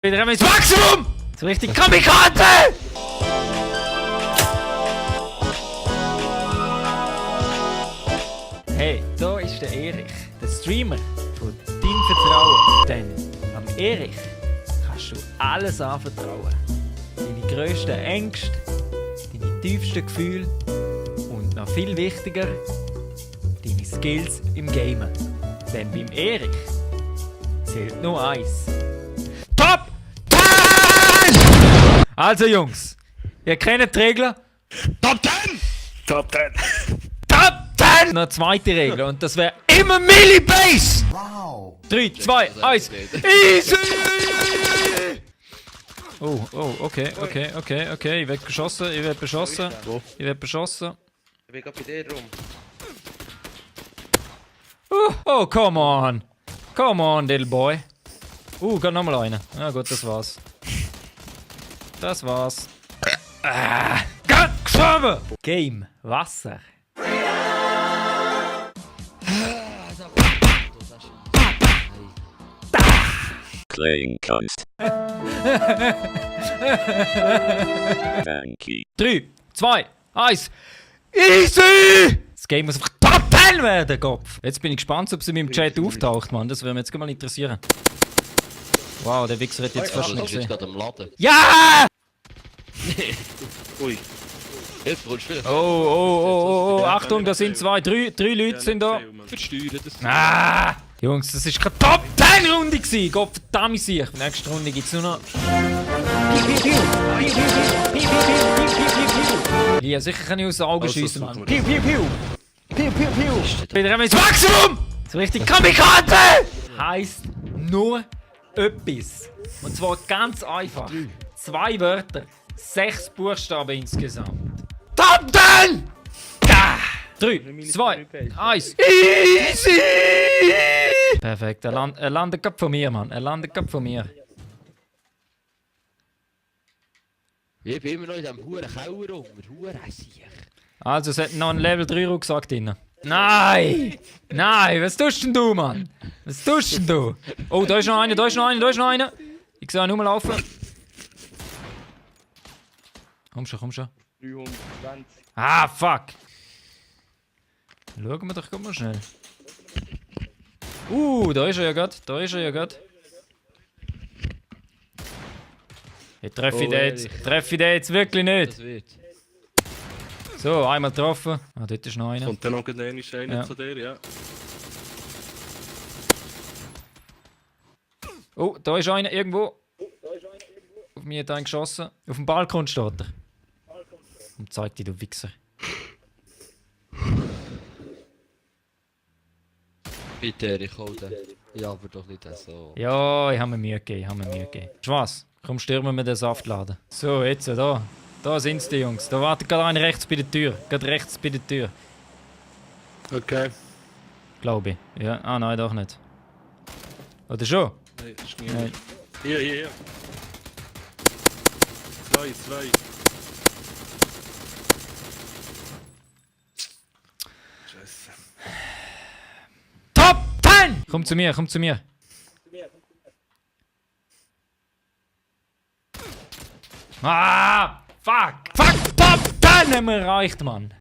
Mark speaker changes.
Speaker 1: Wieder einmal ins Maximum! So richtig Kamikaze! Hey, da ist der Erich, der Streamer von deinem Vertrauen. Denn am Erich kannst du alles anvertrauen. Deine grössten Ängste, deine tiefsten Gefühle und noch viel wichtiger, deine Skills im Gamen. Denn beim Erich zählt nur eins. Top 10! Also Jungs, ihr kennt die Regeln.
Speaker 2: Top 10! Top 10!
Speaker 1: Top 10! Noch eine zweite Regel und das wäre immer Millibase!
Speaker 2: Wow!
Speaker 1: 3, 2, 1, easy! Oh, okay. Ich werd beschossen. Ich werd beschossen.
Speaker 3: Ich bin gerade bei dir rum.
Speaker 1: Oh, come on! Come on, little boy. Geht nochmal einer. Ja gut, das war's. Das war's. Gestorben! Game, Wasser.
Speaker 4: Playing Kunst. Danke.
Speaker 1: 3, 2, 1. Easy! Das Game muss einfach Top 10 werden, Kopf. Jetzt bin ich gespannt, ob sie in meinem Chat auftaucht, Mann. Das würde mich jetzt mal interessieren. Wow, der Wichser hat jetzt fast nicht gesehen.
Speaker 3: gerade am Laden.
Speaker 1: Ja!
Speaker 3: Ui. Jetzt kommst du wieder.
Speaker 1: Oh, Achtung, da sind drei Leute sind da.
Speaker 3: Versteuern das.
Speaker 1: Jungs, das ist keine Top 10 Runde gewesen. Gott verdammt sich. Nächste Runde gibt's nur noch. Ja, sicher kann ich aus den Augen schiessen, Mann. Wieder einmal ins Maximum! So richtig Kamikaze! Heisst nur etwas. Und zwar ganz einfach. 2 Wörter, 6 Buchstaben insgesamt. Top 10! 3, 2, 1. Easy! Perfekt, er landet gerade von mir, Mann. Er landet gerade von mir.
Speaker 3: Ich bin immer noch in diesem huren Keller rum. Huren Sieg.
Speaker 1: Also, es hat noch einen Level 3 Rucksack drin. Nein! Nein, was tust denn du, Mann? Was tust denn du? Oh, da ist noch einer. Ich sehe ihn nur laufen. Komm schon.
Speaker 2: 320.
Speaker 1: Ah, fuck! Schauen wir doch mal schnell. Da ist er ja gerade. Ich treffe den jetzt wirklich nicht. So, einmal getroffen. Dort ist noch einer.
Speaker 2: Und dann noch einer
Speaker 1: Ja.
Speaker 2: zu dir, ja.
Speaker 1: Oh, da ist einer irgendwo. Auf mich hat einer geschossen. Auf dem Balkon steht er. Und zeig dir, du Wichser.
Speaker 3: Bitte, ich hole den. Ja, aber doch nicht so.
Speaker 1: Ja, ich habe mir Mühe gegeben. Was? Komm, stürmen wir den Saftladen. So, jetzt, da. Da sind sie, Jungs. Da wartet gerade einer rechts bei der Tür.
Speaker 2: Okay.
Speaker 1: Glaube ich. Ja, nein, doch nicht. Oder schon?
Speaker 2: Nein, das ist nicht.
Speaker 1: Nein.
Speaker 2: Hier. 2. Scheiße.
Speaker 1: Top 10! Komm zu mir. Fuck! Top 10 haben wir erreicht, Mann.